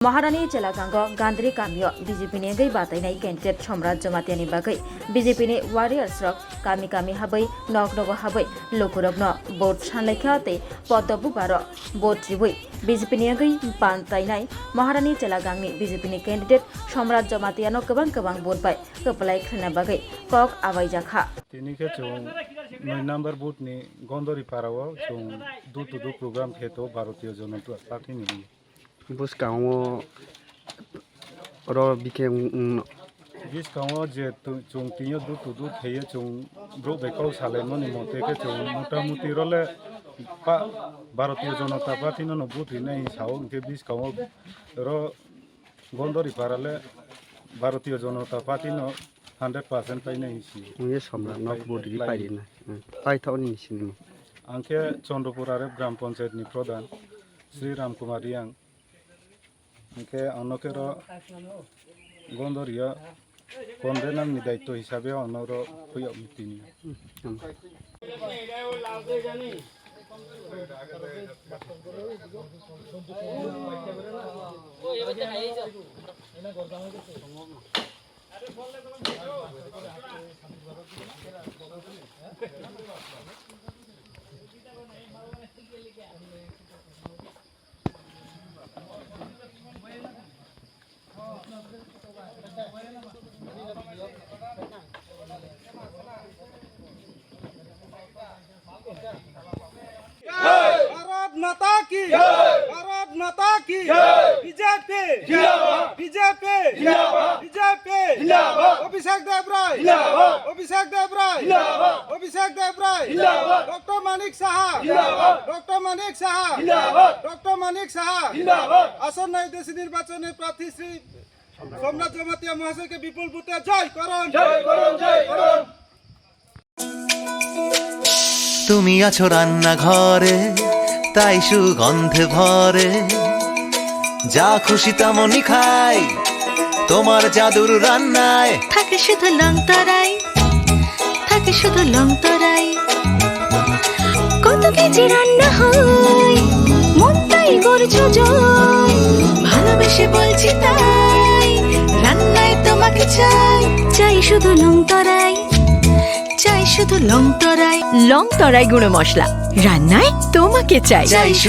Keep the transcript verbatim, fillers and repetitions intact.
Maharani Chelagango Gandri kamio B J P ni wngwi batainai candidate Somrat Jamatia ni bagwi B J P ni warriors rok kami kami habwi nok nogo habwi lukurokno vote sanlaikha tei poddo bubaro vote riwi B J P ni wngwi batainai Maharani Chelagangni B J P ni candidate Somrat Jamatia no kwbang kwbang vote bai kwplai khlaina bagwi kok abaijakha. Tini khe chwng noi number booth ni Gondori para o chwng door to door program khe to Bharatiya Janata Party ni. Bwskango oro bikhe wng-, wng-, Bwskango je tu-, chwng tini door to door kheye chwng borok bai kok salaimani mote khe chwng mota moti role pa-, Bharatiya Janata Party no no vote rinai sao hwnkhe bwskango oro Gondori para le Bharatiya Janata Party no hundred percent painai hinwi si. Wngya Somrat no vote ri pairina. Hmm. Paithokni hinwi sinimo. Ang khe Chandrapur Arep Gram Panchayat ni Pradhan Sri Ram Kumar Riang. Hwnkhe ang no khe ro Gondori o convener ni daityo hisabe ang no ro phuyok ni tini. Hmm. Bharat माता की जय। भारत माता की जय। बीजेपी जिंदाबाद। बीजेपी जिंदाबाद। बीजेपी जिंदाबाद। अभिषेक देवराय जिंदाबाद। अभिषेक देवराय जिंदाबाद। अभिषेक देवराय जिंदाबाद। डॉक्टर मानिक साहा जिंदाबाद। डॉक्टर मानिक साहा जिंदाबाद। डॉक्टर मानिक साहा जिंदाबाद। আসন্ন এই দেশি নির্বাচনে প্রার্থী শ্রী সোমনাথ জমাতিয়া মহাশয়কে বিপুল ভোটে জয় করুন। জয় করুন, জয় করুন। তুমি আছো রান্নাঘরে, তাই সুগন্ধে ভরে। যা খুশি তেমনই খাই, তোমার জাদুর রান্নায়। থাকে শুধু লং তরাই, থাকে শুধু লং তরাই। কত কেজি রান্না হয়, মনটাই করছো জয়। ভালোবেসে বলছি তাই, রান্নায় তোমাকে চাই। চাই শুধু লং তরাই, চাই শুধু লং তরাই। লং তরাই গুঁড়ো মশলা, রান্নায় তোমাকে চাই। চাই শুধু